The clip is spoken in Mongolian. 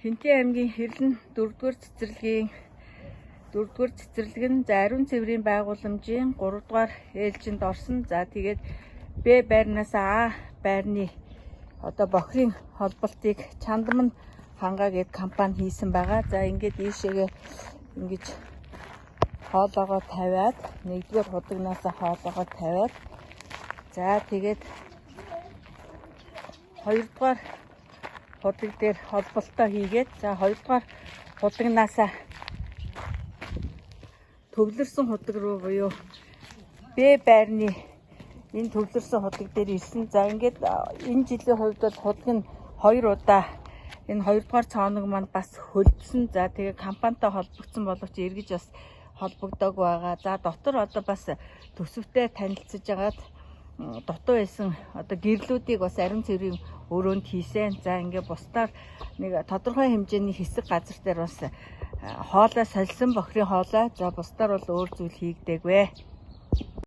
Хэнтийн аймгийн Хэрлэн 4-р цэцэрлэгийн 4-р цэцэрлэг нь за ариун цэврийн байгууламжийн 3-р ээлжинд орсон. За тэгээд Б байрнаас А байрны одоо бохирын холболтыг Чандман хангаа гээд компани хийсэн байгаа. За ингээд ийшээгээ ингэж хоолоогоо тавиад 1-р худагнаас хоолоогоо тавиад за тэгээд 2-р худаг дээр холболтоо хийгээд за 2-р худагнаасаа төвлөрсөн худаг руу буюу Б байрны энэ төвлөрсөн худаг дээр ирсэн. За ингээд энэ жилийн хувьд бол худаг нь 2 удаа энэ 2-р цооног маань бас хөлдсөн. За тэгээ компанитай холбогдсон боловч эргэж бас холбогдоог байгаа. За дотор одоо бас төсөвтэй танилцж агаад дутуу байсан одоо гэрлүүдийг бас ариун цэврийн өрөөнд хийсэн. За ингээ бусдаар нэг тодорхой хэмжээний хэсэг газар дээр бас хоолой сольсон бохирын хоолой. За бусдаар бол өөр зүйл хийгдээгүй.